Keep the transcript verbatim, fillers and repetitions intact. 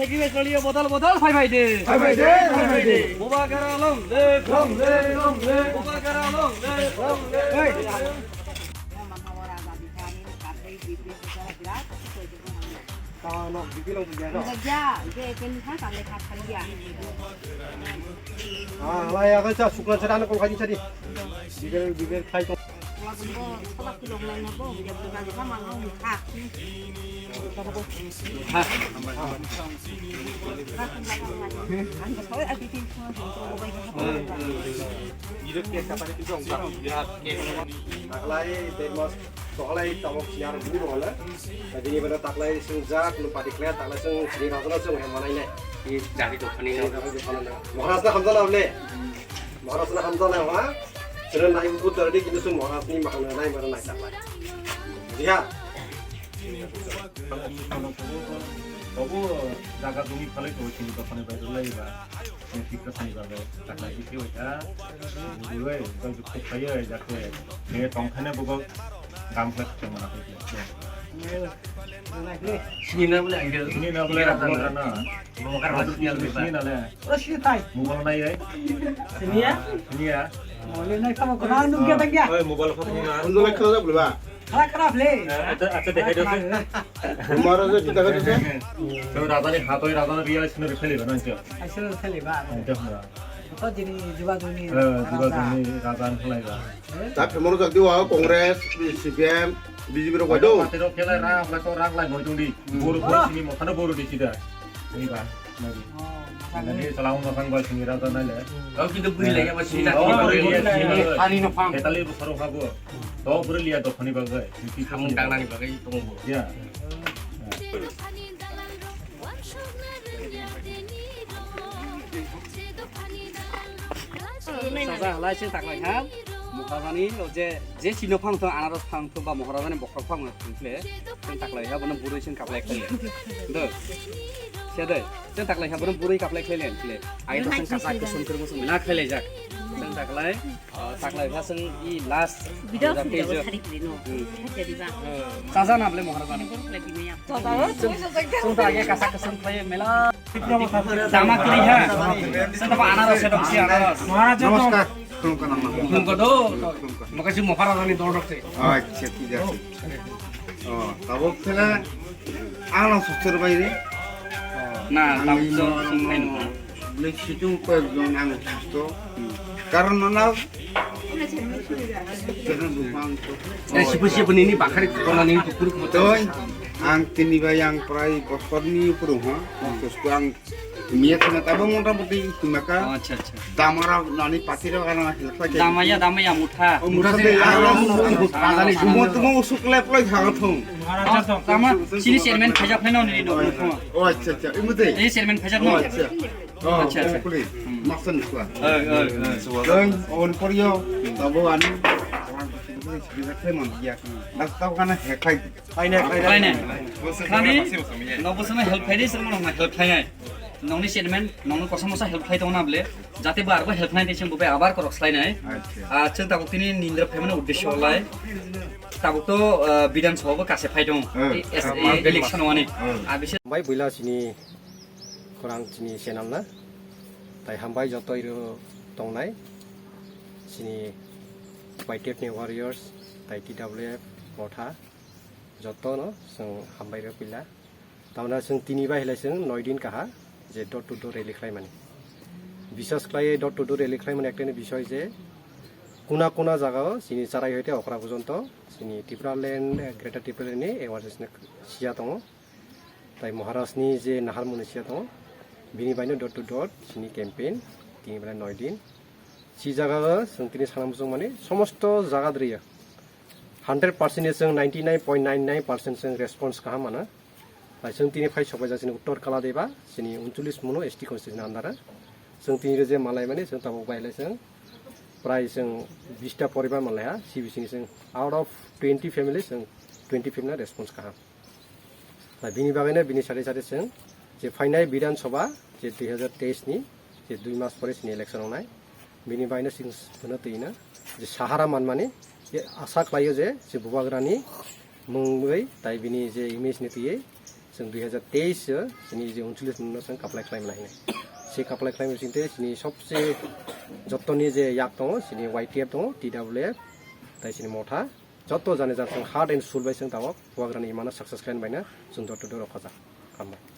Kiri soliyo bodol bodol phai phai de. Phai phai de, phai phai de. Bubagra long live. Long live, long live. Bubagra long live, long live. Hey. Tao no, bibi long puja no. Puja, je pen ha kale kha khaliya. Ah, lai aga cha sukla cha dan kol khaji chadi. Bibi, bibi khai ko. Taklai dei mas toklai tabok siar bini bokole. Bini bana taklai sung jak nu pati khlai taklai sung sini rajana sung hem manai nai. Maharaj na hamjala ble. Maharaj na hamjala ha. Sini nai bu tadi kini sung Maharaj ni mahana nai mana nai taklai. Jiha. Obo jaga jumi phalai to sini to phane bai lai ba. Tipra sani ba bai taklai di khe bai ta. Bui bai bai khuk khai bai jak te. Ne tong khane bo gam khlai khe mana khlai. Sini na bole ang sini na bole rata na. Mokar rata sini na le. Mobile nai ai. Sini ya? Sini ya. Mobile nai kama ko na nung kya tang kya? Oi, mobile phone na. Undo le khala bole ba. Khala khala bole. Acha, acha, dekhai do. Mara je kita kata se. To raja ni hato raja ni real sini real ba nang kya. Ai sini real ba. Anjo na. To jini juba juni. Eh, juba juni raja ni khalai ba. Ta phemoro jak diwa Congress, C P M, B J P rok bai do. Party rok khelai ra, ba to rang lai noi tong di. Boru boru sini mo khana boru di sida. Ini ba. Nagi. Nagi salam ma khang ba sini raja nai le. Kau kita bui lai ya ba sini. Oh, bui lai ya sini. Ani no phang. Etali bu saro khabu. To bui liya to khani ba gai. Samung dang nani ba gai tong bo. Ya. Saja halai se taklai ha. Maharajani o je, je sino phang thung, anaros phang thung ba Maharajani bokhok phang thung khle. Sen taklai ha bono burui sen kaplai khle. Do. Se de. Sen taklai ha bono burui kaplai khle len khle. Ai to sen kasa kusum kusum na khle jak. Sen taklai. Oh, taklai ha seng i last. Bidok video page. Tadi kiri no. Jadi ba. Saja na ble Maharajani. Sung ta age kasa kasam khlai mela. Dama kiri ha. Seta ba anaros, seta ba anaros. Maharaj. Namaskar. Khulumkha nama. Khulumkha do. Makasi Maharajani dol rok se. Acha, thik ache. Oh, tabok thela ang lang sukser bai re. Na, tabok sung khai no. Bole situng koyekjon ang susto. Karon nana. Eh, sipu sipu nini bakhari kona nini tukur kuto. Toi, ang tini bai ang prai bosorni purung ha. Susto ang miya thana tabo mota moti tumaka. Acha, acha. Damara nani patiro kana hilakha. Damaya, damaya mutha. Mutha de ang tumo tumo usuk lep loi khaga thung. Tama sini chairman khaja pheno ni no. Oh, acha, acha. Imute. Ini chairman khaja no. Acha. Oh, acha, acha. Kuli. Maksan sua. Oi, oi, oi. Doi, on koriyo, tabo ani. Bisa khe mon ya. Nak tau kana hekai. Kaine, kaine. Khani, no bosano help khaini, sir mono help khainai. Nongni chairman, nongno kosa mosa help khai tongna ble. Jate bo arbo help khainai, sing bobe abar korok slainai. Acha. Ah, chwng tabuk tini nindra phaimani uddesho lai. Tabuk to, ah, Bidhan Sabha bo kase phai tong. Eh. Election wani. Eh. Abise. Bai buila sini Khorang chini channel na. Tai hambai joto iro tongnai. Chini Y T F ni warriors, tai T W F, Motha, joto no chwng hambai rw pila. Tamna chwng tini bai hilai chwng noi din kaha je door to door rally khlai mani. Bisas khlai door to door rally khlai mani ekta ni bisoi je kuna kuna jaga o chini charai hoite okra porjonto chini Tipraland, Greater Tipraland ni awareness ni siya tongo. Tai Maharaj ni je nahar mani siya tongo, bini bai no door to door chini campaign, tini bai noi din. Si jaga o chwng tini sana muchung mani, somosto jaga dri ya. Hundred percent ni chwng ninety nine point nine nine percent chwng response kaham mana. Tai chwng tini phai sopai jak chini Uttor Kaladeba, chini uncholish mono S T constituency ni under o. Chwng tini je malai mani, chwng tabuk bai lai chwng prai chwng bista poribar malai ha, C B C ni chwng out of twenty family chwng twenty family response kaham. Na bini bagwi no bini sari sari chwng je phainai Bidhan Sabha je dui hazar teis ni je dui mas pore chini election wngnai. Bini bagwi no chwng bono twi no je sahara manmani je asa khlaio je je bubagrani mungwi tai bini je image ni twiwi Chwng dui hazar teis o chini je uncholish no chwng kaplai khlai mani hinwi. Se kaplai khlai mani singte chini sobse jottoni je yak tongo, chini Y T F tongo, T W F, tai chini motha. Jotto jani jan chwng heart and soul bai chwng tabok Bubagrani imano success khlai baina chwng jotto doro khoja. Hambai.